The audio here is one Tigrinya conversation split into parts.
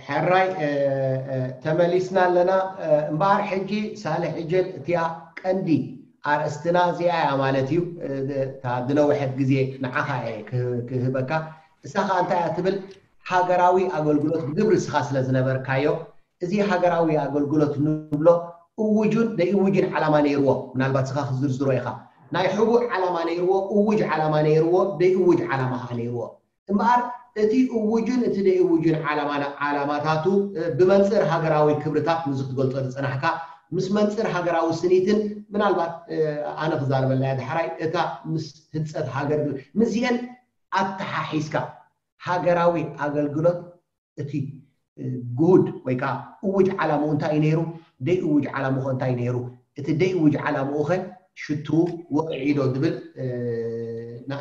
ሕራይ ተመሊስና ኣለና። እምበኣር ሕጂ ሳልሕ ዕጀል እቲኣ ቀንዲ ኣርእስትና እዚኣ እያ ማለት እዩ። እታ ዝነውሐት ግዜ ንዓኻ እየ ክህበካ። እሳ ከዓ እንታይ እያ ትብል? ሃገራዊ ኣገልግሎት ብግብሪ እስኻ ስለ ዝነበርካዮ፣ እዚ ሃገራዊ ኣገልግሎት ንብሎ እውጁን ደይእውጅን ዓላማ ነይርዎ። ምናልባት እስኻ ክዝርዝሮ ኢኻ። ናይ ሕቡእ ዓላማ ነይርዎ፣ እውጅ ዓላማ ነይርዎ፣ ደይእውጅ ዓላማ ከዓ ነይርዎ። እምበኣር እቲ እውጅን እቲ ደይእውጅን ዓላማታቱ ብመንፅር ሃገራዊ ክብርታት ምዚ ክትገልፆ ዝፀናሕካ፣ ምስ መንፅር ሃገራዊ ስኒትን፣ ምናልባት ኣነ ክዛረበላ እያ ዳሕራይ፣ እታ ምስ ህንፀት ሃገር ምስዚአን ኣተሓሒዝካ ሃገራዊ ኣገልግሎት እቲ ግሁድ ወይ ከዓ እውጅ ዓላምኡ እንታይ እዩ ነይሩ፣ ደይእውጅ ዓላምኡ እንታይ ነይሩ፣ እቲ ደይእውጅ ዓላምኡ ኸ ሽቱ ወቕዒ ዶ ዝብል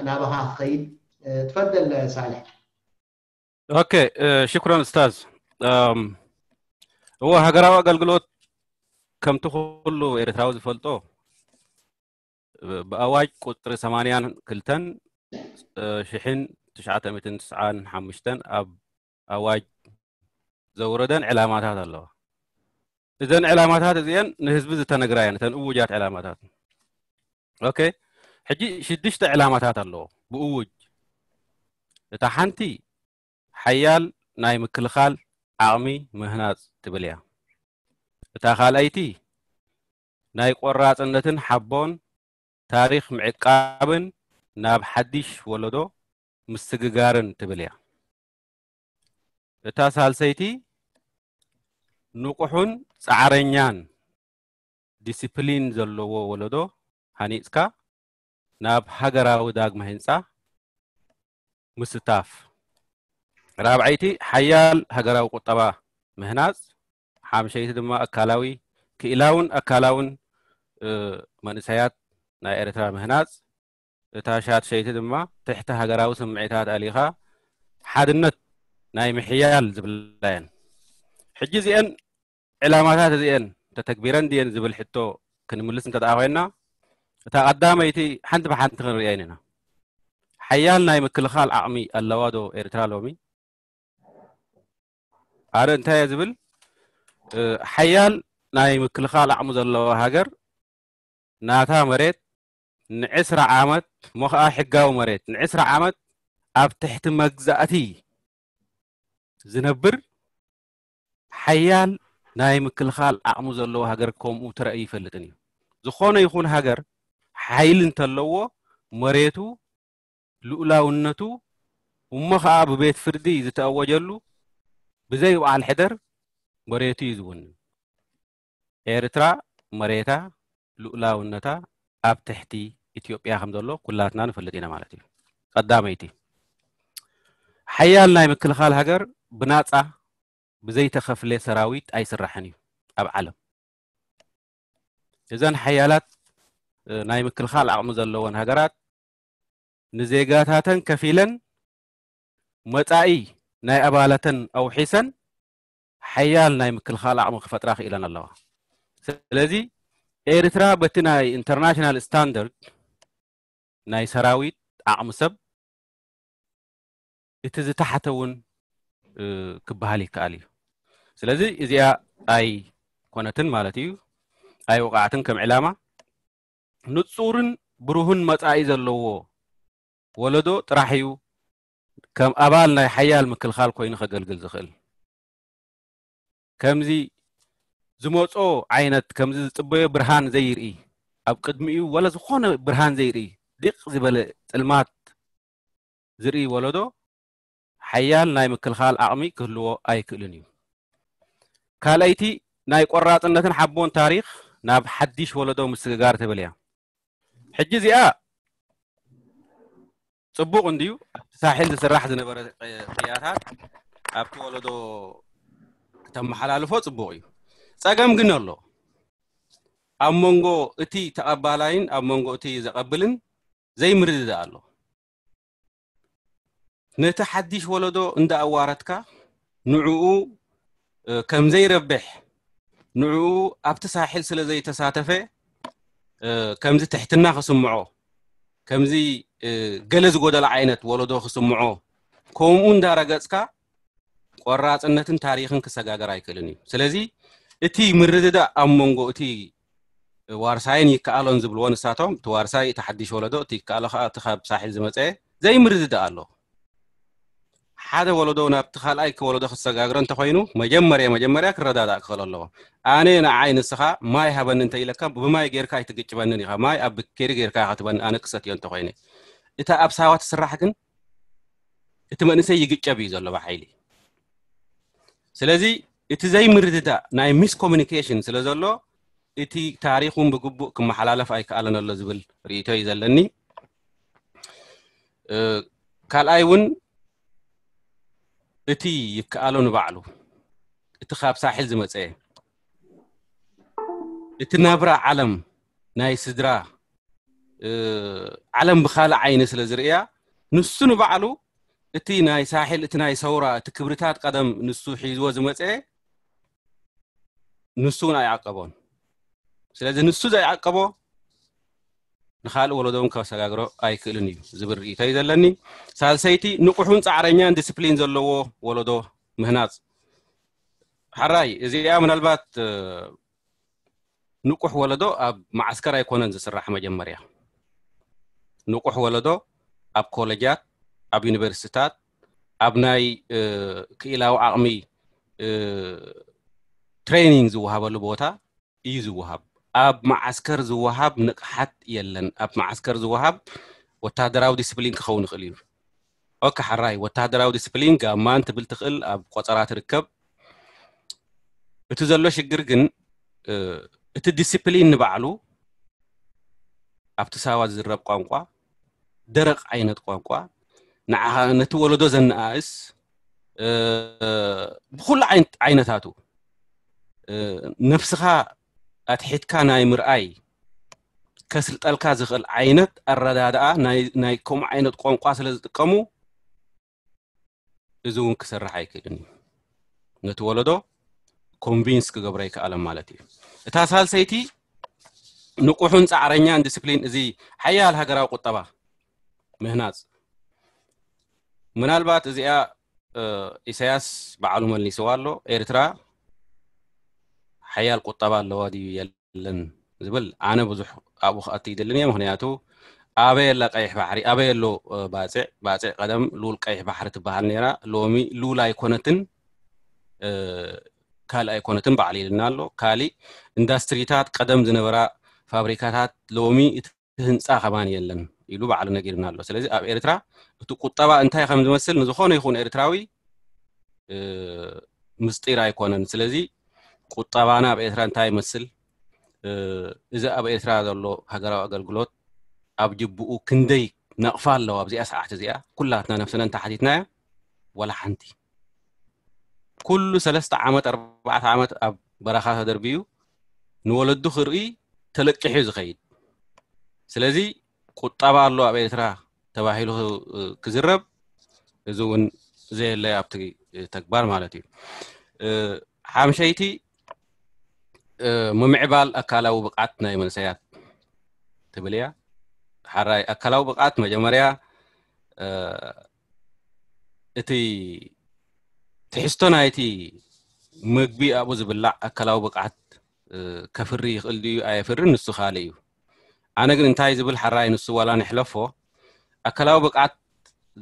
ናባኻ ክኸይድ። ትፈደል ሳልሕ። ኦኬ፣ ሽኩረን ኡስታዝ። እወ፣ ሃገራዊ ኣገልግሎት ከምቲ ኩሉ ኤርትራዊ ዝፈልጦ ብኣዋጅ ቁፅሪ ሰማንያን ክልተን ሽሕን ትሽዓተ ሚእትን ትስዓን ሓሙሽተን ኣብ ኣዋጅ ዘውረደን ዕላማታት ኣለዋ። እዘን ዕላማታት እዚአን ንህዝቢ ዝተነግራ እየን፣ እተን እውጃት ዕላማታት። ኦኬ፣ ሕጂ ሽዱሽተ ዕላማታት ኣለዎ ብእውጅ። እታ ሓንቲ ሓያል ናይ ምክልኻል ዓቕሚ ምህናፅ ትብል እያ። እታ ካልኣይቲ ናይ ቆራፅነትን ሓቦን ታሪኽ ምዕቃብን ናብ ሓድሽ ወለዶ ምስግጋርን ትብል እያ። እታ ሳልሰይቲ ንቑሑን ፃዕረኛን ዲሲፕሊን ዘለዎ ወለዶ ሃኒፅካ ናብ ሃገራዊ ዳግመ ህንፃ ምስታፍ። ራብዓይቲ ሓያል ሃገራዊ ቁጠባ ምህናፅ፣ ሓምሸይቲ ድማ ኣካላዊ ክኢላውን ኣካላውን መንእሰያት ናይ ኤርትራ ምህናፅ፣ እታ ሻድሸይቲ ድማ ትሕቲ ሃገራዊ ስምዒታት ኣሊኻ ሓድነት ናይ ምሕያል ዝብላ እየን። ሕጂ እዚአን ዕላማታት እዚአን ተተግቢረን ድየን ዝብል ሕቶ ክንምልስ እንተ ደኣ ኮይና፣ እታ ቀዳመይቲ ሓንቲ ብሓንቲ ክንርእየን ኢና። ሓያል ናይ ምክልኻል ዓቕሚ ኣለዋ ዶ ኤርትራ ሎሚ? ኣረ እንታይ እየ ዝብል፣ ሓያል ናይ ምክልኻል ዓቕሚ ዘለዋ ሃገር ናታ መሬት ንዕስራ ዓመት፣ እሞ ኸዓ ሕጋዊ መሬት ንዕስራ ዓመት ኣብ ትሕቲ መግዛእቲ ዝነብር ሓያል ናይ ምክልኻል ዓቕሚ ዘለዎ ሃገር ከምኡ ተራእዩ ይፈልጥን እዩ። ዝኾነ ይኹን ሃገር ሓይሊ እንተለዎ መሬቱ፣ ልኡላውነቱ፣ እሞ ኸዓ ብቤት ፍርዲ ዝተኣወጀሉ ብዘይ በዓል ሕደር መሬቱ እዩ ዝውንን። ኤርትራ መሬታ፣ ልኡላውነታ ኣብ ትሕቲ ኢትዮጵያ ከም ዘሎ ኩላትና ንፈልጥ ኢና ማለት እዩ። ቀዳመይቲ፣ ሓያል ናይ ምክልኻል ሃገር ብናፃ ብዘይተኸፍለ ሰራዊት ኣይስራሕን እዩ ኣብ ዓለም። እዘን ሓያላት ናይ ምክልኻል ዓቕሚ ዘለወን ሃገራት ንዜጋታተን ከፊለን መጻኢ ናይ ኣባላተን ኣውሒሰን ሓያል ናይ ምክልኻል ዓቕሚ ክፈጥራ ክኢለን ኣለዋ። ስለዚ ኤርትራ በቲ ናይ ኢንተርናሽናል ስታንዳርድ ናይ ሰራዊት ዓቕሚ ሰብ እቲ ዝተሓተ እውን ክበሃል ይከኣል እዩ። ስለዚ እዚኣ ኣይኮነትን ማለት እዩ፣ ኣይወቃዕትን ከም ዕላማ። ንጹርን ብሩህን መጻኢ ዘለዎ ወለዶ ጥራሕ እዩ ከም ኣባል ናይ ሓያል ምክልኻል ኮይኑ ከገልግል ዝኽእል። ከምዚ ዝመጾ ዓይነት፣ ከምዚ ዝጽበዮ ብርሃን ዘይርኢ፣ ኣብ ቅድሚኡ ወላ ዝኾነ ብርሃን ዘይርኢ፣ ድቕ ዝበለ ጽልማት ዝርኢ ወለዶ ሓያል ናይ ምክልኻል ዓቕሚ ክህልዎ ኣይክእልን እዩ። ካልኣይቲ፣ ናይ ቆራጽነትን ሓቦን ታሪኽ ናብ ሓድሽ ወለዶ ምስግጋር ትብል እያ። ሕጂ እዚኣ ጽቡቕ እንድዩ፣ ኣብቲ ሳሕል ዝስራሕ ዝነበረ ቅያታት ኣብቲ ወለዶ ክተመሓላልፎ ጽቡቕ እዩ። ጸገም ግን ኣሎ። ኣብ መንጎ እቲ ተቐባላይን ኣብ መንጎ እቲ ዘቐብልን ዘይምርድዳእ ኣሎ። ነቲ ሓድሽ ወለዶ እንዳኣዋረድካ ንዕኡ ከም ዘይረብሕ፣ ንዕኡ ኣብቲ ሳሕል ስለ ዘይተሳተፈ ከምዚ ትሕትና ክስምዖ፣ ከምዚ ገለ ዝጎደለ ዓይነት ወለዶ ክስምዖ፣ ከምኡ እንዳረገጽካ ቆራፅነትን ታሪኽን ክሰጋገር ኣይክእልን እዩ። ስለዚ እቲ ምርድዳእ ኣብ መንጎ እቲ ዋርሳይን ይከኣሎን ዝብልዎ ንሳቶም፣ እቲ ዋርሳይ እቲ ሓድሽ ወለዶ፣ እቲ ይከኣሎ ከዓ እቲ ካብ ሳሕል ዝመፀ ዘይምርድዳእ ኣሎ። ሓደ ወለዶ ናብቲ ካልኣይ ወለዶ ክሰጋግሮ እንተኮይኑ መጀመርያ መጀመርያ ክረዳዳእ ክኽእል ኣለዎ። ኣነ ንዓይ ንስኻ ማይ ሃበኒ እንተ ኢለካ ብማይ ጌርካ ኣይትግጭበንን ኢኻ። ማይ ኣብ ብኬሪ ጌርካ ክትበኒ ኣነ ክሰትዮ እንተኮይነ። እታ ኣብ ሳዋ ትስራሕ ግን እቲ መንእሰይ ይግጨብ እዩ ዘሎ ብሓይሊ። ስለዚ እቲ ዘይምርድዳእ ናይ ሚስኮሚኒኬሽን ስለ ዘሎ እቲ ታሪኽ እውን ብግቡእ ክመሓላለፍ ኣይከኣለን ኣሎ ዝብል ርእይቶ እዩ ዘለኒ። ካልኣይ እውን እቲ ይከኣሎ ንባዕሉ እቲ ካብ ሳሕል ዝመፀ እቲ ናብራ ዓለም ናይ ስድራ ዓለም ብካልእ ዓይኒ ስለ ዝርእያ ንሱ ንባዕሉ እቲ ናይ ሳሕል እቲ ናይ ሰውራ እቲ ክብርታት ቀደም ንሱ ሒዝዎ ዝመፀ ንሱ እውን ኣይዓቀቦን። ስለዚ ንሱ ዘይዓቀቦ ንካልእ ወለዶ እውን ከሰጋግሮ ኣይክእልን እዩ ዝብል ርእይቶ እዩ ዘለኒ። ሳልሰይቲ ንቑሑን ፃዕረኛን ዲስፕሊን ዘለዎ ወለዶ ምህናፅ። ሓራይ እዚኣ ምናልባት ንቑሕ ወለዶ ኣብ መዓስከር ኣይኮነን ዝስራሕ። መጀመርያ ንቑሕ ወለዶ ኣብ ኮለጃት፣ ኣብ ዩኒቨርሲታት፣ ኣብ ናይ ክኢላዊ ዓቕሚ ትሬኒንግ ዝወሃበሉ ቦታ እዩ ዝወሃብ። ኣብ መዓስከር ዝወሃብ ንቕሓት የለን። ኣብ መዓስከር ዝወሃብ ወታደራዊ ዲስፕሊን ክኸውን ይኽእል እዩ። ኦኬ ሓራይ ወታደራዊ ዲስፕሊን ጋማን ትብል ትኽእል ኣብ ቆፀራ ትርከብ። እቲ ዘሎ ሽግር ግን እቲ ዲስፕሊን ንባዕሉ ኣብቲ ሳዋ ዝዝረብ ቋንቋ ደረቕ ዓይነት ቋንቋ ንዓኻ ነቲ ወለዶ ዘነኣእስ ብኩሉ ዓይነታቱ ነፍስኻ ኣትሒትካ ናይ ምርኣይ ከስልጠልካ ዝኽእል ዓይነት ኣረዳድኣ ናይ ከምኡ ዓይነት ቋንቋ ስለ ዝጥቀሙ እዚ እውን ክሰርሕ ኣይክእልን እዩ። ነቲ ወለዶ ኮንቪንስ ክገብሮ ኣይከኣለን ማለት እዩ። እታ ሳልሰይቲ ንቑሑን ፃዕረኛን ዲስፕሊን እዚ ሓያል ሃገራዊ ቁጠባ ምህናፅ። ምናልባት እዚኣ ኢሳያስ ባዕሉ መሊስዋ ኣሎ። ኤርትራ ሓያል ቁጠባ ኣለዋ ድዩ የለን ዝብል ኣነ ብዙሕ ኣብኡ ክኣቱ ይደልን እየ። ምክንያቱ ኣበይ ኣላ ቀይሕ ባሕሪ፣ ኣበይ ኣሎ ባፅዕ? ባፅዕ ቀደም ሉል ቀይሕ ባሕሪ ትበሃል ነይራ። ሎሚ ሉል ኣይኮነትን፣ ካልእ ኣይኮነትን ባዕሉ ኢልና ኣሎ። ካሊእ ኢንዳስትሪታት ቀደም ዝነበራ ፋብሪካታት ሎሚ እቲ ህንፃ ከማን የለን ኢሉ ባዕሉ ነጊርና ኣሎ። ስለዚ ኣብ ኤርትራ እቲ ቁጠባ እንታይ ከም ዝመስል ንዝኾነ ይኹን ኤርትራዊ ምስጢር ኣይኮነን። ስለዚ ቁጠባና ኣብ ኤርትራ እንታይ ይመስል፣ እዚ ኣብ ኤርትራ ዘሎ ሃገራዊ ኣገልግሎት ኣብ ጅብኡ ክንደይ ነቕፋ ኣለዎ ኣብዚኣ ሰዓት እዚኣ ኩላትና ነፍስና እንተሓቲትናያ ወላ ሓንቲ። ኩሉ ሰለስተ ዓመት ኣርባዕተ ዓመት ኣብ በረኻ ተደርብዩ ንወለዱ ክርኢ ተለቂሑ እዩ ዝኸይድ። ስለዚ ቁጠባ ኣሎ ኣብ ኤርትራ ተባሂሉ ክዝረብ እዚ እውን ዘየለ ኣብቲ ተግባር ማለት እዩ። ሓምሸይቲ ምምዕባል ኣካላዊ ብቕዓት ናይ መንእሰያት ትብል እያ። ሓራይ ኣካላዊ ብቕዓት መጀመርያ እቲ ትሕዝቶ ናይቲ ምግቢ ኣብኡ ዝብላዕ ኣካላዊ ብቕዓት ከፍሪ ይኽእል ድዩ ኣየፍርን ንሱ ካልእ እዩ። ኣነ ግን እንታይ ዝብል ሓራይ ንሱ ዋላ ንሕለፎ ኣካላዊ ብቕዓት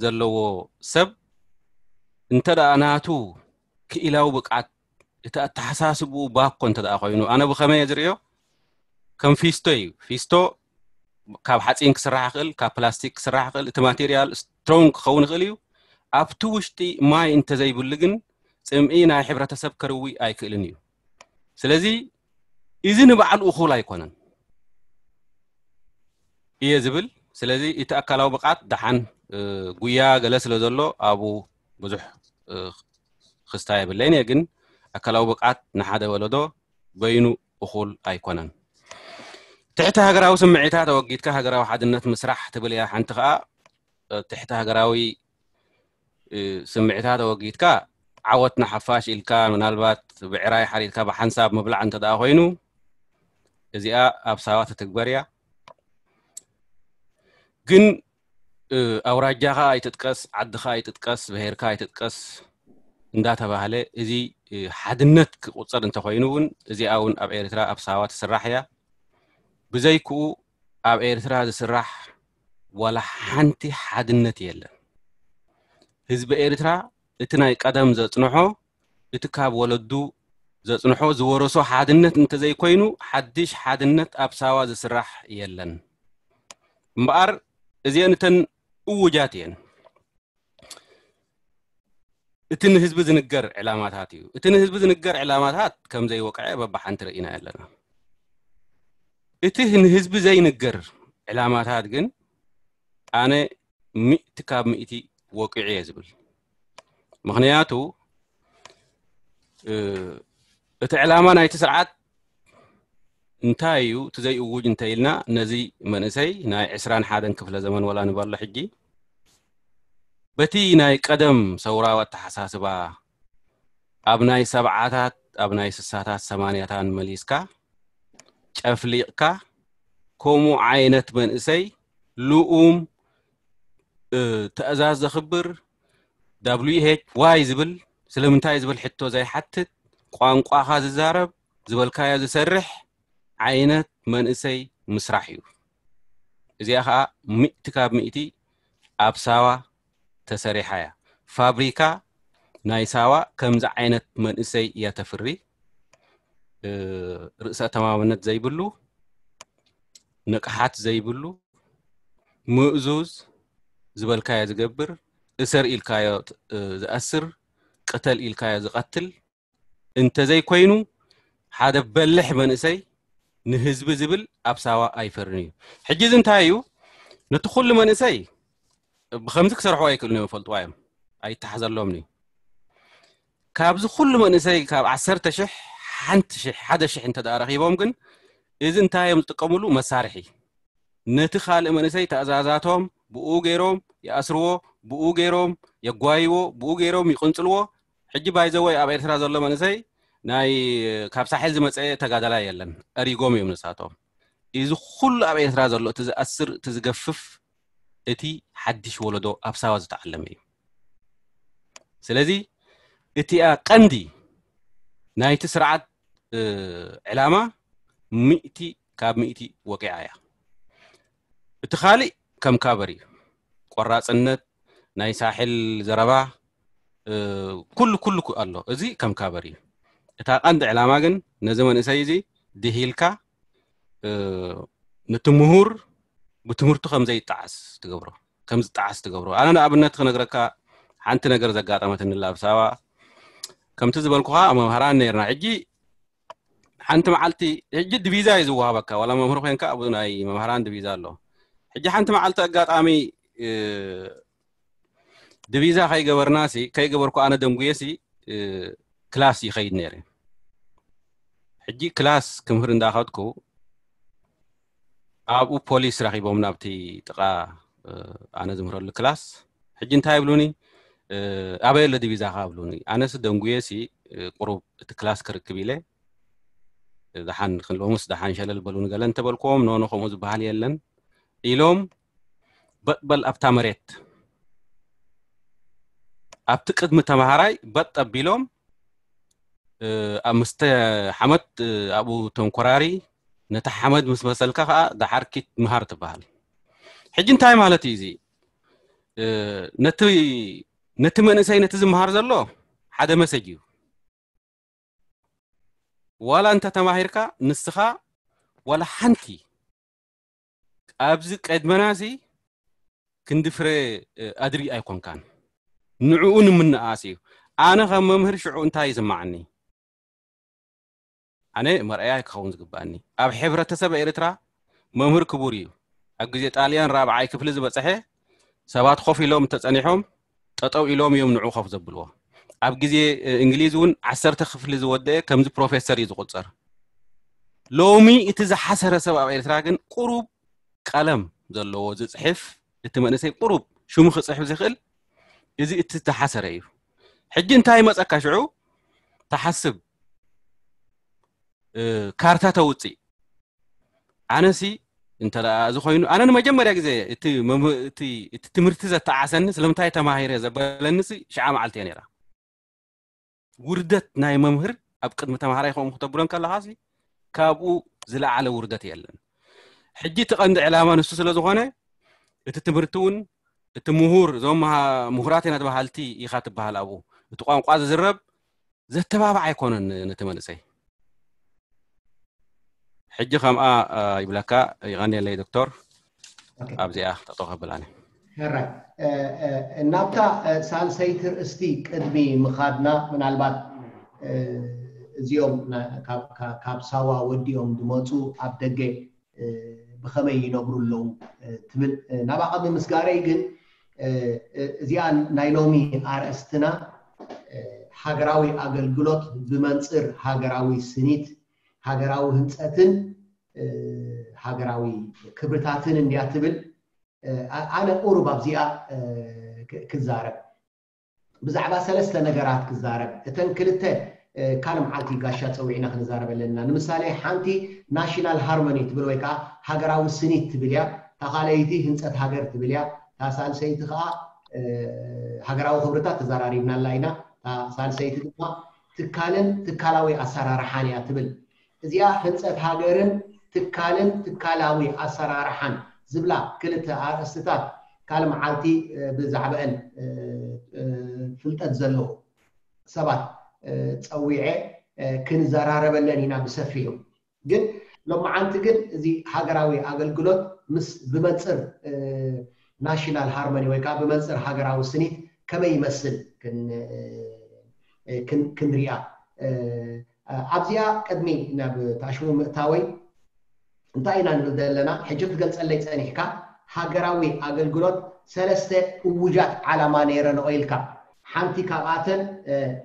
ዘለዎ ሰብ እንተ ደኣ ናቱ ክኢላዊ ብቕዓት እቲ ኣተሓሳስብኡ ባኮ እንተ ደኣ ኮይኑ ኣነ ብኸመይ እየ ዝርእዮ ከም ፊስቶ እዩ። ፊስቶ ካብ ሓፂን ክስራሕ ይኽእል፣ ካብ ፕላስቲክ ክስራሕ ይኽእል። እቲ ማቴሪያል ስትሮንግ ክኸውን ይኽእል እዩ። ኣብቲ ውሽጢ ማይ እንተዘይብሉ ግን ፅምኢ ናይ ሕብረተሰብ ከርዊ ኣይክእልን እዩ። ስለዚ እዚ ንባዕሉ እኹል ኣይኮነን እየ ዝብል። ስለዚ እቲ ኣካላዊ ብቕዓት ደሓን ጉያ ገለ ስለ ዘሎ ኣብኡ ብዙሕ ክስታ የብለይን እየ። ግን ኣካላዊ ብቕዓት ንሓደ ወለዶ በይኑ እኹል ኣይኮነን። ትሕቲ ሃገራዊ ስምዒታት ኣወጊድካ ሃገራዊ ሓድነት ምስራሕ ትብል እያ። ሓንቲ ከዓ ትሕቲ ሃገራዊ ስምዒታት ኣወጊድካ ዓወት ንሓፋሽ ኢልካ ምናልባት ብዕራይ ሓሪድካ ብሓንሳብ ምብላዕ እንተ ደኣ ኮይኑ እዚኣ ኣብ ሳዋ ትትግበር እያ። ግን ኣውራጃኻ ኣይትጥቀስ፣ ዓድኻ ኣይትጥቀስ፣ ብሄርካ ኣይትጥቀስ፣ እንዳተባህለ እዚ ሓድነት ክቁፀር እንተኮይኑ እውን እዚኣ እውን ኣብ ኤርትራ ኣብ ሳዋ ትስራሕ እያ። ብዘይክኡ ኣብ ኤርትራ ዝስራሕ ዋላ ሓንቲ ሓድነት የለን። ህዝቢ ኤርትራ እቲ ናይ ቀደም ዘጽንሖ፣ እቲ ካብ ወለዱ ዘጽንሖ ዝወረሶ ሓድነት እንተዘይኮይኑ ሓድሽ ሓድነት ኣብ ሳዋ ዝስራሕ የለን። እምበኣር እዚአን እተን እውጃት እየን። እቲ ንህዝቢ ዝንገር ዕላማታት እዩ። እቲ ንህዝቢ ዝንገር ዕላማታት ከም ዘይወቅዐ በብሓንቲ ርኢና ኣለና። እቲ ንህዝቢ ዘይንገር ዕላማታት ግን ኣነ ሚእቲ ካብ ሚእቲ ወቂዑ እየ ዝብል። ምክንያቱ እቲ ዕላማ ናይቲ ስርዓት እንታይ እዩ እቲ ዘይእውጅ እንተ ኢልና፣ ነዚ መንእሰይ ናይ ዕስራን ሓደን ክፍለ ዘመን ወላ ንበሎ ሕጂ በቲ ናይ ቀደም ሰውራዊ ኣተሓሳስባ ኣብ ናይ ሰብዓታት ኣብ ናይ ስሳታት ሰማንያታን መሊስካ ጨፍሊቕካ ከምኡ ዓይነት መንእሰይ ልኡም ትእዛዝ ዘኽብር WHY ዝብል ስለምንታይ ዝብል ሕቶ ዘይሓትት ቋንቋኻ ዝዛረብ ዝበልካዮ ዝሰርሕ ዓይነት መንእሰይ ምስራሕ እዩ። እዚኣ ከዓ ሚእቲ ካብ ሚእቲ ኣብ ሳዋ ተሰሪሓ እያ። ፋብሪካ ናይ ሳዋ ከምዚ ዓይነት መንእሰይ እያ ተፍሪ። ርእሰ ተማመነት ዘይብሉ፣ ንቕሓት ዘይብሉ፣ ምእዙዝ፣ ዝበልካዮ ዝገብር፣ እሰር ኢልካዮ ዝኣስር፣ ቅተል ኢልካዮ ዝቐትል እንተዘይኮይኑ ሓደ በልሕ መንእሰይ ንህዝቢ ዝብል ኣብ ሳዋ ኣይፈርን እዩ። ሕጂ እዚ እንታይ እዩ? ነቲ ኩሉ መንእሰይ ብከምዚ ክሰርሕዎ ኣይክእሉን እዮም፣ ይፈልጥዋ እዮም፣ ኣይተሓዘሎምን እዩ። ካብዚ ኩሉ መንእሰይ ካብ ዓሰርተ ሽሕ ሓንቲ ሽሕ ሓደ ሽሕ እንተ ደኣ ረኺቦም ግን እዚ እንታይ እዮም ዝጥቀምሉ? መሳርሒ። ነቲ ካልእ መንእሰይ ተእዛዛቶም ብኡ ገይሮም ይኣስርዎ፣ ብኡ ገይሮም የጓይዎ፣ ብኡ ገይሮም ይቕንጽልዎ። ሕጂ ባይዘወይ ኣብ ኤርትራ ዘሎ መንእሰይ ናይ ካብ ሳሕል ዝመጸ ተጋዳላይ የለን፣ ኣሪጎም እዮም ንሳቶም። እዚ ኩሉ ኣብ ኤርትራ ዘሎ እቲ ዝኣስር እቲ ዝገፍፍ እቲ ሓድሽ ወለዶ ኣብ ሳዋ ዝተዓለመ እዩ። ስለዚ እቲኣ ቀንዲ ናይቲ ስርዓት ዕላማ ሚእቲ ካብ ሚእቲ ወቂዓ እያ። እቲ ካሊእ ከም ካበር እዩ። ቆራፅነት፣ ናይ ሳሕል ዘረባ፣ ኩሉ ኩሉ ኣሎ። እዚ ከም ካበር እዩ። እታ ቀንዲ ዕላማ ግን ነዚ መንእሰይ እዚ ድሂልካ፣ ነቲ ምሁር ብትምህርቱ ከም ዘይጠዓስ ትገብሮ፣ ከም ዝጠዓስ ትገብሮ። ኣነ ንኣብነት ክነግረካ ሓንቲ ነገር ዘጋጠመትኒ ኣብ ሳዋ። ከምቲ ዝበልኩኻ መምሃራን ነርና። ሕጂ ሓንቲ መዓልቲ፣ ሕጂ ድቪዛ እዩ ዝወሃበካ፣ ዋላ መምህር ኮንካ ኣብ ናይ መምሃራን ድቪዛ ኣሎ። ሕጂ ሓንቲ መዓልቲ ኣጋጣሚ ድቪዛ ከይገበርና ሲ፣ ከይገበርኩ ኣነ ደንጉየ ሲ ክላስ ይኸይድ ነይረ። ሕጂ ክላስ ክምህር እንዳኸድኩ ኣብኡ ፖሊስ ረኺቦም ናብቲ ጥቓ ኣነ ዝምህረሉ ክላስ። ሕጂ እንታይ ይብሉኒ? ኣበይ ኣሎ ድቪዛኻ ይብሉኒ። ኣነስ ደንጉየ ሲ ቁሩብ እቲ ክላስ ክርክብ ኢለ፣ ደሓን ክንሎምስ ደሓን ሸለል በሉኒ ገለ እንተበልክዎም፣ ኖኖ ከምኡ ዝበሃል የለን ኢሎም በጥበል ኣብታ መሬት ኣብቲ ቅድሚ ተምሃራይ በጥ ኣቢሎም፣ ኣብ ምስተ ሓመድ ኣብኡ ተንኮራሪ፣ ነቲ ሓመድ ምስ መሰልካ ከዓ ደሓር ኪድ ምሃር ትበሃል። ሕጂ እንታይ ማለት እዩ እዚ? ነቲ ነቲ መንእሰይ ነቲ ዝመሃር ዘሎ ሓደ መሰጅ እዩ። ዋላ እንተ ተማሂርካ ንስኻ ዋላ ሓንቲ ኣብዚ ቀድመናሲ ክንዲ ፍረ ኣድሪ ኣይኮንካን። ንዕኡ ንምንኣስ እዩ። ኣነ ከም መምህር ሽዑ እንታይ ይስማዓኒ? ኣነ መርኣያ ክኸውን ዝግባኣኒ። ኣብ ሕብረተሰብ ኤርትራ መምህር ክቡር እዩ። ኣብ ግዜ ጣልያን ራብዓይ ክፍሊ ዝበጽሐ ሰባት ኮፍ ኢሎም እንተጸኒሖም ጠጠው ኢሎም እዮም ንዑ ኮፍ ዘብልዎ። ኣብ ግዜ እንግሊዝ እውን ዓሰርተ ክፍሊ ዝወደአ ከምዚ ፕሮፌሰር እዩ ዝቁጸር። ሎሚ እቲ ዝሓሰረ ሰብ ኣብ ኤርትራ ግን ቁሩብ ቀለም ዘለዎ ዝጽሕፍ፣ እቲ መንእሰይ ቁሩብ ሽሙ ክጽሕፍ ዝኽእል፣ እዚ እቲ ዝሓሰረ እዩ። ሕጂ እንታይ መጸካ ሽዑ? ተሓስብ፣ ካርታ ተውጽእ። ኣነሲ እንተ ደኣ እዚ ኮይኑ፣ ኣነ ንመጀመርያ ግዜ እቲ ትምህርቲ ዘተዓሰኒ ስለምንታይ ተማሂረ ዘበለኒሲ ሽዓ መዓልቲ እየ ነይራ። ውርደት ናይ መምህር ኣብ ቅድሚ ተምሃራይ ከምኡ ክተብሎ እንከለኻሲ ካብኡ ዝለዓለ ውርደት የለን። ሕጂ እቲ ቀንዲ ዕላማ ንሱ ስለ ዝኾነ እቲ ትምህርቲ እውን እቲ ምሁር እዞም ምሁራት ኢና ተባሃልቲ ኢኻ ትበሃል ኣብኡ እቲ ቋንቋ ዝዝረብ ዘተባባዕ ኣይኮነን ነቲ መንእሰይ። ሕጂ ከምኣ ይብለካ። ይቐንየለይ ዶክተር። ኣብዚኣ ጠጠው ከብል ኣነ። ናብታ ሳልሰይቲ ርእስቲ ቅድሚ ምኻድና ምናልባት እዚኦም ካብ ሳዋ ወዲኦም ዝመፁ ኣብ ደገ ብኸመይ ይነብሩ ኣለዉ ትብል ናብኣ ቅድሚ ምስጋረይ ግን እዚኣ ናይ ሎሚ ኣርእስትና ሃገራዊ ኣገልግሎት ብመንፅር ሃገራዊ ስኒት ሃገራዊ ህንፀትን ሃገራዊ ክብርታትን እንድያ ትብል። ኣነ ቁሩብ ኣብዚኣ ክዛረብ ብዛዕባ ሰለስተ ነገራት ክዛረብ። እተን ክልተ ካልእ መዓልቲ ጋሻ ፀዊዕና ክንዛረበለን ኢና። ንምሳሌ ሓንቲ ናሽናል ሃርሞኒ ትብል ወይ ከዓ ሃገራዊ ስኒት ትብል እያ። እታ ካልኣይቲ ህንፀት ሃገር ትብል እያ። እታ ሳልሰይቲ ከዓ ሃገራዊ ክብርታት ተዘራሪብናላ ኢና። እታ ሳልሰይቲ ድማ ትካልን ትካላዊ ኣሰራርሓን እያ ትብል። እዚኣ ህንፀት ሃገርን ትካልን ትካላዊ ኣሰራርሓን ዝብላ ክልተ ኣርእስትታት ካልእ መዓልቲ ብዛዕባአን ፍልጠት ዘለዎ ሰባት ፀዊዐ ክንዘራረበለን ኢና ብሰፊሑ። ግን ሎመዓንቲ ግን እዚ ሃገራዊ ኣገልግሎት ምስ ብመንፅር ናሽናል ሃርሞኒ ወይ ከዓ ብመንፅር ሃገራዊ ስኒት ከመይ ይመስል ክንሪኣ ኣብዚኣ ቅድሚ ናብ ታሽሙ ምእታወይ እንታይ ኢና ንብል ዘለና ሕጂ ክትገልፀለይ ፀኒሕካ ሃገራዊ ኣገልግሎት ሰለስተ እውጃት ዓላማ ነይረንኦ ኢልካ ሓንቲ ካብኣተን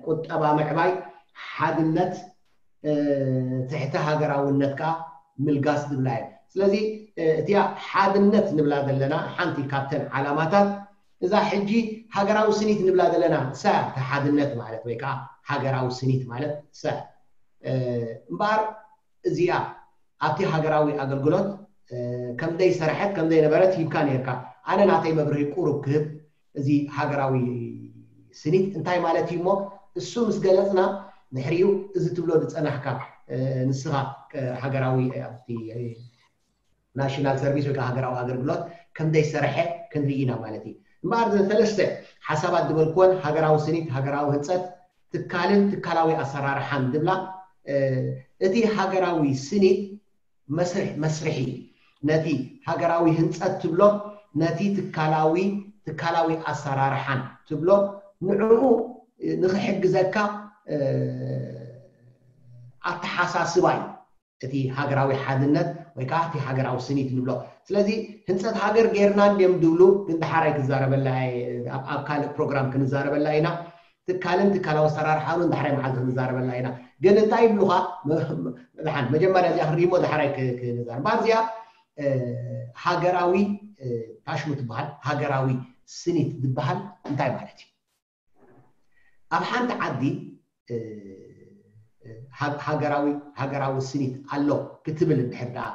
ቁጠባ ምዕባይ ሓድነት ትሕቲ ሃገራውነት ከዓ ምልጋስ ዝብላ እየን ስለዚ እቲያ ሓድነት ንብላ ዘለና ሓንቲ ካብተን ዓላማታት እዛ ሕጂ ሃገራዊ ስኒት ንብላ ዘለና እሳ እታ ሓድነት ማለት ወይ ከዓ ሃገራዊ ስኒት ማለት እሳ እምበኣር እዚኣ ኣብቲ ሃገራዊ ኣገልግሎት ከምደይ ሰረሐት ከምደይ ነበረት ሂብካ ነርካ ኣነ ናተይ መብርሂ ቁሩብ ክህብ እዚ ሃገራዊ ስኒት እንታይ ማለት እዩ እሞ እሱ ምስ ገለፅና ድሕሪኡ እዚ ትብሎ ዝፀናሕካ ንስኻ ሃገራዊ ናሽናል ሰርቪስ ወይ ሃገራዊ ኣገልግሎት ከምደይ ሰረሐ ክንርኢ ኢና ማለት እዩ እምበኣር ሰለስተ ሓሳባት ዝበልክወን ሃገራዊ ስኒት ሃገራዊ ህንፀት ትካልን ትካላዊ ኣሰራርሓን ዝብላ እቲ ሃገራዊ ስኒት መስርሒ ነቲ ሃገራዊ ህንፀት ትብሎ ነቲ ትካላዊ ትካላዊ ኣሰራርሓን ትብሎ ንዕኡ ንክሕግዘካ ኣተሓሳስባ እዩ እቲ ሃገራዊ ሓድነት ወይ ከዓ እቲ ሃገራዊ ስኒት ንብሎ ስለዚ ህንፀት ሃገር ጌርና እንድዮም ዝብሉ ግን ዳሓራይ ክዛረበላ ኣብ ካልእ ፕሮግራም ክንዛረበላ ኢና ትካልን ትካላዊ ኣሰራርሓ እውን ዳሕራይ መዓልቲ ክንዛረበላ ኢና ግን እንታይ ይብሉካ መጀመርያ እዚኣ ክርኢሞ ዳሕራይ ክንዛረብ እምበኣር እዚኣ ሃገራዊ ታሽሙ ትበሃል ሃገራዊ ስኒት ዝበሃል እንታይ ማለት እዩ ኣብ ሓንቲ ዓዲ ሃገራዊ ሃገራዊ ስኒት ኣሎ ክትብል እንድሕር ደኣ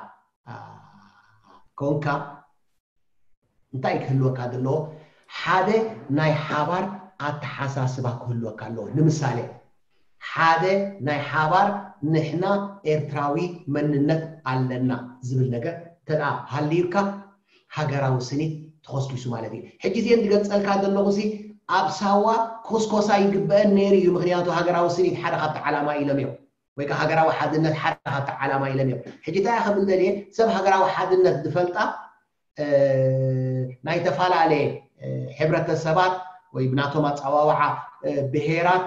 ኮንካ እንታይ ክህልወካ ዘለዎ ሓደ ናይ ሓባር ኣተሓሳስባ ክህልወካ ኣለዎ ንምሳሌ ሓደ ናይ ሓባር ንሕና ኤርትራዊ መንነት ኣለና ዝብል ነገር እንተ ሃልዩካ ሃገራዊ ስኒት ተኾስኪሱ ማለት እዩ ሕጂ እዚአን ዝገልፀልካ ዘለኹ ሲ ኣብ ሳዋ ኮስኮሳ ይግበአን ነይሩ እዩ ምክንያቱ ሃገራዊ ስኒት ሓደ ካብቲ ዓላማ ኢሎም እዮም ወይ ከዓ ሃገራዊ ሓድነት ሓደ ካብቲ ዓላማ ኢሎም እዮም ሕጂ እንታይ ክብል ደልየ ሰብ ሃገራዊ ሓድነት ዝፈልጣ ናይ ተፈላለየ ሕብረተሰባት ወይ ብናቶም ኣፀዋውዓ ብሄራት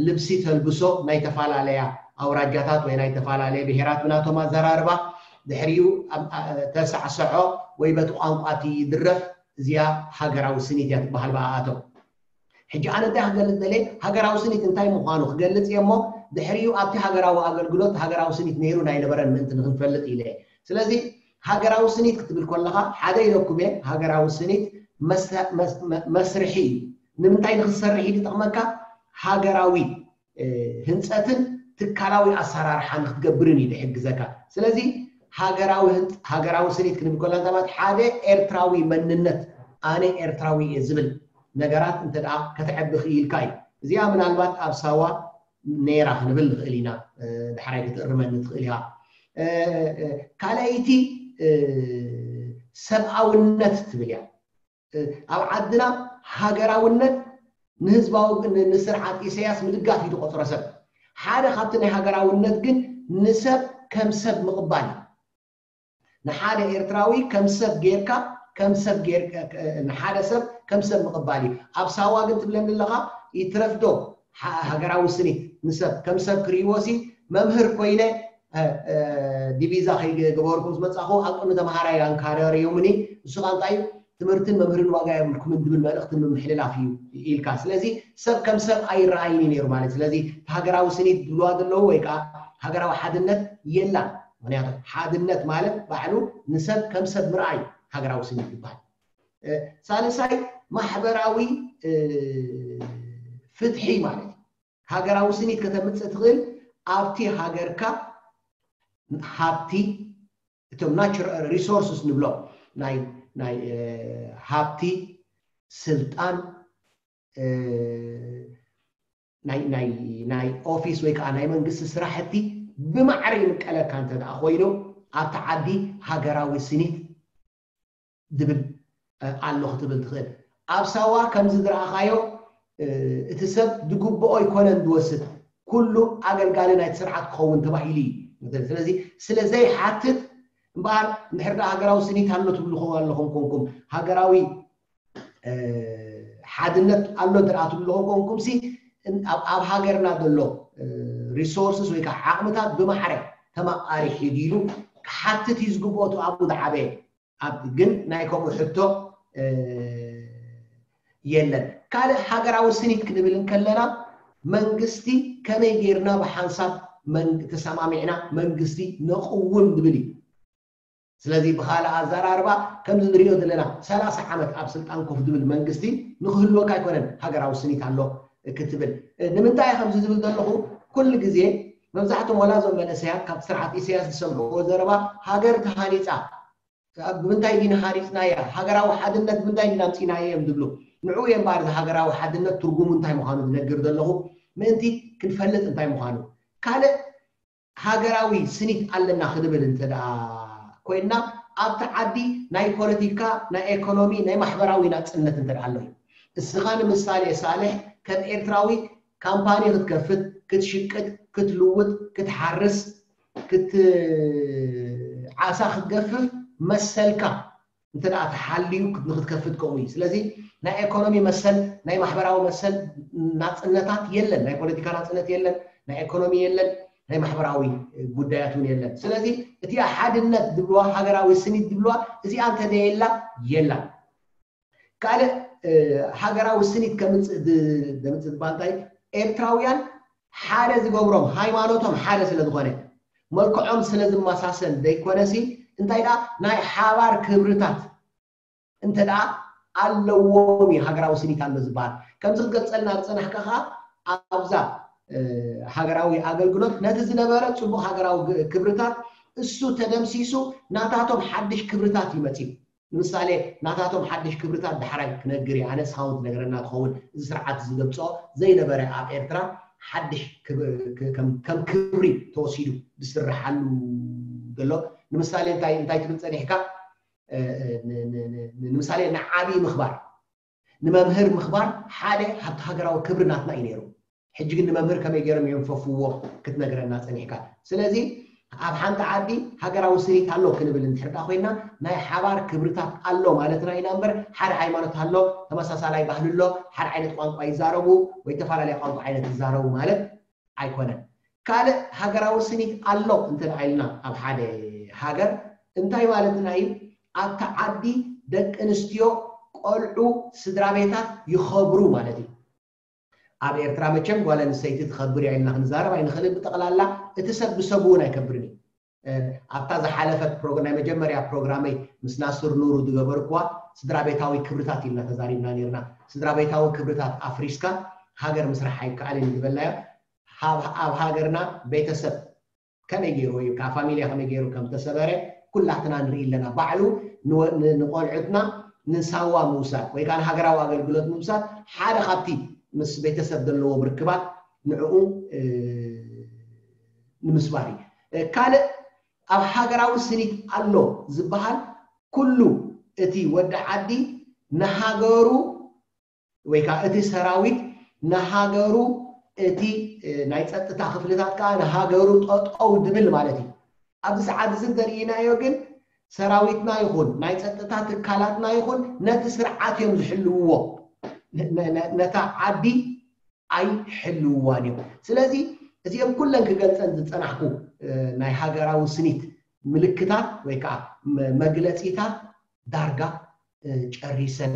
ልብሲ ተልብሶ ናይ ተፈላለያ ኣውራጃታት ወይ ናይ ተፈላለየ ብሄራት ብናቶም ኣዘራርባ ድሕሪኡ ተሳዕሰዖ ወይ በቲ ቋንቋ እቲ ይድረፍ እዚኣ ሃገራዊ ስኒት እያ ትበሃል ብኣኣቶም ሕጂ ኣነ እንታይ ክገልፅ ደለ ሃገራዊ ስኒት እንታይ ምዃኑ ክገልፅ እየ እሞ ድሕሪኡ ኣብቲ ሃገራዊ ኣገልግሎት ሃገራዊ ስኒት ነይሩ ናይ ነበረን ምእንቲ ንክንፈልጥ ኢለ ስለዚ ሃገራዊ ስኒት ክትብል ከለካ ሓደ ኢለኩም እየ ሃገራዊ ስኒት መስርሒ እዩ ንምንታይ ንክትሰርሕ እዩ ዝጠቕመካ ሃገራዊ ህንፀትን ትካላዊ ኣሰራርሓ ንክትገብርን እዩ ዝሕግዘካ ስለዚ ሃገራዊ ስኒት ክንብል ከለና ሰባት ሓደ ኤርትራዊ መንነት ኣነ ኤርትራዊ እየ ዝብል ነገራት እንተ ከተዕቢ ክኢልካ እዩ እዚኣ ምናልባት ኣብ ሳዋ ነይራ ክንብል ንኽእል ኢና። ድሕራይ ክትእርመኒ ትኽእል ኢኻ። ካልኣይቲ ሰብኣውነት ትብል እያ። ኣብ ዓድና ሃገራውነት ንህዝባዊ ንስርዓት ኢሳያስ ምድጋፍ እዩ ዝቆፅሮ ሰብ። ሓደ ካብቲ ናይ ሃገራውነት ግን ንሰብ ከም ሰብ ምቕባል እዩ። ንሓደ ኤርትራዊ ከም ሰብ ጌርካ ከም ሰብ ንሓደ ሰብ ከም ሰብ ምቕባል እዩ። ኣብ ሳዋ ግን ትብለኒ ኣለኻ ይትረፍዶ ሃገራዊ ስኒት ንሰብ ከም ሰብ ክርእይዎ ሲ መምህር ኮይነ ዲቪዛ ከይገበርኩ ምስ መጻኹ ኣብ ቅድሚ ተምሃራይ ኣንካረር ዮምኒ እሱ ቃንጣ እዩ ትምህርትን መምህርን ዋጋ የብልኩምን ዝብል መልእኽቲ ንምምሕልላፍ እዩ ኢልካ። ስለዚ ሰብ ከም ሰብ ኣይረኣይን እዩ ነይሩ ማለት። ስለዚ ሃገራዊ ስኒት ዝብልዋ ዘለዉ ወይ ከዓ ሃገራዊ ሓድነት የላን። ምክንያቱ ሓድነት ማለት ባዕሉ ንሰብ ከም ሰብ ምርኣይ ሃገራዊ ስኒት ይበሃል። ሳልሳይ ማሕበራዊ ፍትሒ ማለት እዩ። ሃገራዊ ስኒት ከተምፅእ ትኽእል ኣብቲ ሃገርካ ሃብቲ እቶም ናቹራል ሪሶርስስ ንብሎ ናይ ናይ ሃብቲ ስልጣን ናይ ናይ ናይ ኦፊስ ወይ ከዓ ናይ መንግስቲ ስራሕቲ ብማዕረ ይምቀለካ እንተ ደኣ ኮይኑ ኣብቲ ዓዲ ሃገራዊ ስኒት ድብል ኣሎ ክትብል ትኽእል። ኣብ ሳዋ ከምዚ ዝረኣኻዮ እቲ ሰብ ዝግብኦ ኣይኮነን ዝወስድ፣ ኩሉ ኣገልጋሊ ናይቲ ስርዓት ክኸውን ተባሂሉ እዩ። ስለዚ ስለ ዘይሓትት እምበኣር እንድሕር ደኣ ሃገራዊ ስኒት ኣሎ ትብሉ ኣለኹም ኮንኩም ሃገራዊ ሓድነት ኣሎ እንተ ትብሉ ኮንኩም ሲ ኣብ ሃገርና ዘሎ ሪሶርስስ ወይ ከዓ ዓቕምታት ብማዕረ ተመቃሪሕ እዩ ድሉ ክሓትት እዩ ዝግብኦ ኣብኡ ዝዓበየ ግን ናይ ከምኡ ሕቶ የለን። ካልእ ሃገራዊ ስኒት ክንብል እንከለና መንግስቲ ከመይ ጌርና ብሓንሳብ ተሰማሚዕና መንግስቲ ነቕውም ዝብል እዩ። ስለዚ ብኻልእ ኣዘራርባ ከምዚ ንሪኦ ዘለና ሰላሳ ዓመት ኣብ ስልጣን ኮፍ ዝብል መንግስቲ ንክህልወካ ኣይኮነን ሃገራዊ ስኒት ኣሎ ክትብል። ንምንታይ ከምዚ ዝብል ዘለኹ ኩሉ ግዜ መብዛሕቶም ወላ እዞም መንእሰያት ካብ ስርዓት ኢሳያስ ዝሰምዕዎ ዘረባ ሃገር ተሃኒፃ ብምንታይ ዲና ሃኒፅናያ ሃገራዊ ሓድነት ብምንታይ ዲና ኣምፂናዮ እዮም ዝብሉ። ንዑ እዮም በኣር ሃገራዊ ሓድነት ትርጉሙ እንታይ ምዃኑ ዝነግር ዘለኹ ምእንቲ ክንፈልጥ እንታይ ምዃኑ። ካልእ ሃገራዊ ስኒት ኣለና ክንብል እንተ ደኣ ኮይንና ኣብቲ ዓዲ ናይ ፖለቲካ ናይ ኤኮኖሚ ናይ ማሕበራዊ ናፅነት እንተ ደኣ ኣሎ እዩ። እስኻ ንምሳሌ ሳልሕ ከም ኤርትራዊ ካምፓኒ ክትከፍት ክትሽቅጥ ክትልውጥ ክትሓርስ ዓሳ ክትገፍፍ መሰልካ እንተ ደኣ ተሓልዩ ንክትከፍት ከምኡ እዩ። ስለዚ ናይ ኤኮኖሚ መሰል ናይ ማሕበራዊ መሰል ናፅነታት የለን። ናይ ፖለቲካ ናፅነት የለን፣ ናይ ኤኮኖሚ የለን፣ ናይ ማሕበራዊ ጉዳያት እውን የለን። ስለዚ እቲኣ ሓድነት ዝብልዋ ሃገራዊ ስኒት ዝብልዋ እዚኣ እንተዘየላ የላን። ካልእ ሃገራዊ ስኒት ከምፅእ ዘምፅእ ዝበሃል እንታይ ኤርትራውያን ሓደ ዝገብሮም ሃይማኖቶም ሓደ ስለ ዝኾነ መልክዖም ስለ ዝመሳሰል ዘይኮነሲ እንታይ ደኣ ናይ ሓባር ክብርታት እንተ ደኣ ኣለዎም እዩ ሃገራዊ ስኒት ኣሎ ዝበሃል። ከምዚ ክትገልፀልና ዝፀናሕካ ከዓ ኣብዛ ሃገራዊ ኣገልግሎት ነቲ ዝነበረ ፅቡቅ ሃገራዊ ክብርታት እሱ ተደምሲሱ ናታቶም ሓድሽ ክብርታት እዩ መፅዩ። ንምሳሌ ናታቶም ሓድሽ ክብርታት ዳሕራይ ክነግር እየ ኣነ እስኻ እውን ትነግረና ትኸውን እዚ ስርዓት እዚ ዘምፅኦ ዘይነበረ ኣብ ኤርትራ ሓድሽ ከም ክብሪ ተወሲዱ ዝስርሓሉ ዘሎ ንምሳሌ እንታይ እንታይ ትብል ፀኒሕካ ንምሳሌ ንዓብዪ ምኽባር ንመምህር ምኽባር ሓደ ሃብቲ ሃገራዊ ክብሪ ናትና እዩ ነይሩ ሕጂ ግን ንመምህር ከመይ ገይሮም የንፈፍዎ ክትነግረና ፀኒሕካ ስለዚ ኣብ ሓንቲ ዓዲ ሃገራዊ ስኒት ኣሎ ክንብል እንድሕር ኮይና ናይ ሓባር ክብርታት ኣሎ ማለትና ኢና እምበር ሓደ ሃይማኖት ኣሎ ተመሳሳላይ ባህሊ ኣሎ ሓደ ዓይነት ቋንቋ ይዛረቡ ወይ ተፈላለየ ቋንቋ ዓይነት ይዛረቡ ማለት ኣይኮነን ካልእ ሃገራዊ ስኒት ኣሎ እንተ ኢልና ኣብ ሓደ ሃገር እንታይ ማለትና እዩ ኣብቲ ዓዲ ደቂ ኣንስትዮ ቆልዑ ስድራ ቤታት ይኸብሩ ማለት እዩ ኣብ ኤርትራ መቸም ጓል ኣንስተይቲ ትኸብር እያ ኢልና ክንዛረብ ኣይንኽእልን ብጠቕላላ እቲ ሰብ ብሰቡ እውን ኣይከብርን እዩ ኣብታ ዝሓለፈት ናይ መጀመርያ ፕሮግራመይ ምስ ናስር ኑሩ ዝገበርኩዋ ስድራ ቤታዊ ክብርታት ኢልና ተዛሪብና ነርና ስድራ ቤታዊ ክብርታት ኣፍሪስካ ሃገር ምስራሕ ኣይከኣልን ዝበልናዮ ኣብ ሃገርና ቤተሰብ ከመይ ገይሩ ወይ ከዓ ፋሚልያ ከመይ ገይሩ ከም ተሰበረ ኩላትና ንርኢ ኣለና ባዕሉ ንቆልዑትና ንሳዋ ምውሳድ ወይ ከዓ ንሃገራዊ ኣገልግሎት ምውሳድ ሓደ ካብቲ ምስ ቤተሰብ ዘለዎም ርክባት ንዕኡ ንምስባር እዩ። ካልእ ኣብ ሃገራዊ ስኒት ኣሎ ዝበሃል ኩሉ እቲ ወዲ ዓዲ ንሃገሩ ወይ ከዓ እቲ ሰራዊት ንሃገሩ እቲ ናይ ፀጥታ ክፍልታት ከዓ ንሃገሩ ጠጠው ድብል ማለት እዩ። ኣብዚ ሰዓት እዚ እንተርእናዮ ግን ሰራዊትና ይኹን ናይ ፀጥታ ትካላትና ይኹን ነቲ ስርዓት እዮም ዝሕልውዎ፣ ነታ ዓዲ ኣይሕልውዋን እዮም። ስለዚ እዚኦም ኩለን ክገልፀን ዝፀናሕኩ ናይ ሃገራዊ ስኒት ምልክታት ወይ ከዓ መግለፂታት ዳርጋ ጨሪሰን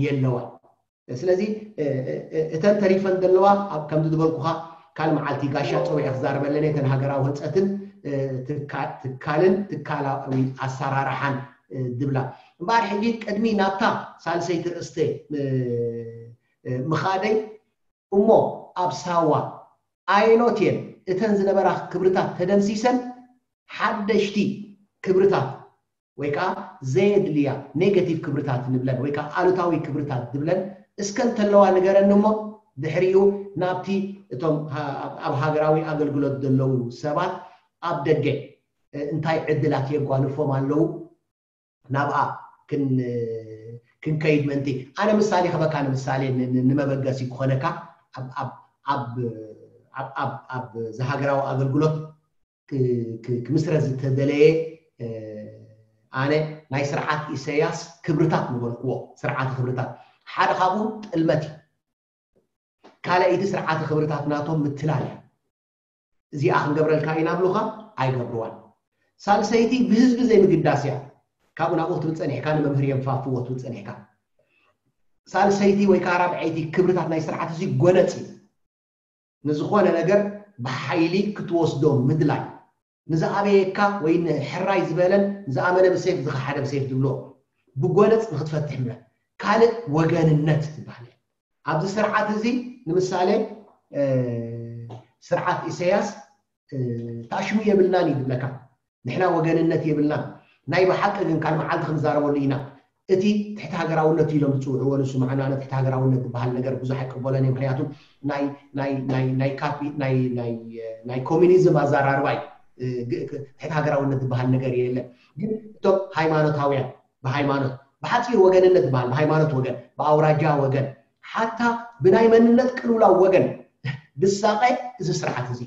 የለዋ። ስለዚ እተን ተሪፈን ዘለዋ ከምዚ ዝበልኩኻ ካል መዓልቲ ጋሻ ፀዊዐ ክዛረበለን እተን ሃገራዊ ህንፀትን ትካልን ትካላዊ ኣሰራርሓን ዝብላ። እምበኣር ሕጂ ቅድሚ ናብታ ሳልሰይቲ ርእስተ ምኻደይ እሞ ኣብ ሳዋ ኣይኖት እየን እተን ዝነበራ ክብርታት ተደምሲሰን ሓደሽቲ ክብርታት ወይ ከዓ ዘየድልያ ኔጋቲቭ ክብርታት ንብለን ወይ ከዓ ኣሉታዊ ክብርታት ዝብለን እስከ እንተለዋ ንገረኒ እሞ ድሕሪኡ ናብቲ እቶም ኣብ ሃገራዊ ኣገልግሎት ዘለዉ ሰባት ኣብ ደገ እንታይ ዕድላት የጓንፎም ኣለዉ ናብኣ ክንከይድ ምእንቲ ኣነ ምሳሌ ክበካ ንምሳሌ ንመበገሲ ክኾነካ ኣብ ዝሃገራዊ ኣገልግሎት ክምስረት ዝተደለየ ኣነ ናይ ስርዓት ኢሰያስ ክብርታት ዝበልክዎ ስርዓተ ክብርታት ሓደ ካብኡ ጥልመት እዩ። ካልኣይቲ ስርዓተ ክብርታት ናቶም ምትላል እዩ። እዚኣ ክንገብረልካ ኢና ብሉኻ ኣይገብርዋን። ሳልሰይቲ ብህዝቢ ዘይምግዳስ እያ። ካብኡ ናብኡ ክትብል ጸኒሕካ ንመምህር የንፋፍዎ ትብል ጸኒሕካ። ሳልሰይቲ ወይ ከዓ ራብዐይቲ ክብርታት ናይ ስርዓት እዚ ጎነጽ እዩ። ንዝኾነ ነገር ብሓይሊ ክትወስዶ ምድላይ ንዝኣበየካ ወይ ንሕራይ ዝበለን ንዝኣመነ ብሴፍ ዝኸሓደ ብሴፍ ዝብሎ ብጎነጽ ንክትፈትሕ ምረ ካልእ ወገንነት ትበሃል ኣብዚ ስርዓት እዚ ንምሳሌ ስርዓት ኢሰያስ ታሽሙ የብልናን እዩ ዝብለካ ንሕና ወገንነት የብልናን ናይ ብሓቂ ግን ካል መዓልቲ ክንዛረበሉ ኢና እቲ ትሕቲ ሃገራውነት ኢሎም ዝፅውዕዎ ንሱ መዓና ትሕቲ ሃገራውነት ዝበሃል ነገር ብዙሕ ኣይቀበሎን እየ ምክንያቱ ናይ ናይ ናይ ናይ ካፒ ናይ ናይ ናይ ኮሚኒዝም ኣዘራርባ እዩ ትሕቲ ሃገራውነት ዝበሃል ነገር የለን ግን እቶም ሃይማኖታውያን ብሃይማኖት ብሓፂሩ ወገንነት ዝበሃል ብሃይማኖት ወገን ብኣውራጃ ወገን ሓታ ብናይ መንነት ቅልውላው ወገን ዝሳቐ እዚ ስርዓት እዚ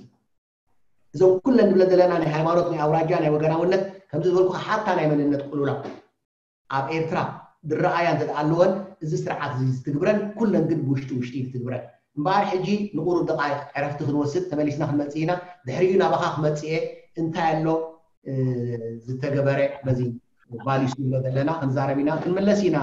እዞም ኩለን ንብለን ዘለና ናይ ሃይማኖት ናይ ኣውራጃ ናይ ወገናውነት ከምዚ ዝበልኩ ሓታ ናይ መንነት ቅልውላው ኣብ ኤርትራ ዝረኣያ እንተ ኣለወን እዚ ስርዓት እዚ ዝትግብረን ኩለን ግን ብውሽጢ ውሽጢ ዝትግብረን እምበኣር ሕጂ ንቁሩብ ደቃይቅ ዕረፍቲ ክንወስድ ተመሊስና ክንመፅእ ኢና ድሕሪኡ ናባኻ ክመፅእ እየ እንታይ ኣሎ ዝተገበረ በዚ ቫሊስ ንብሎ ዘለና ክንዛረብ ኢና ክንምለስ ኢና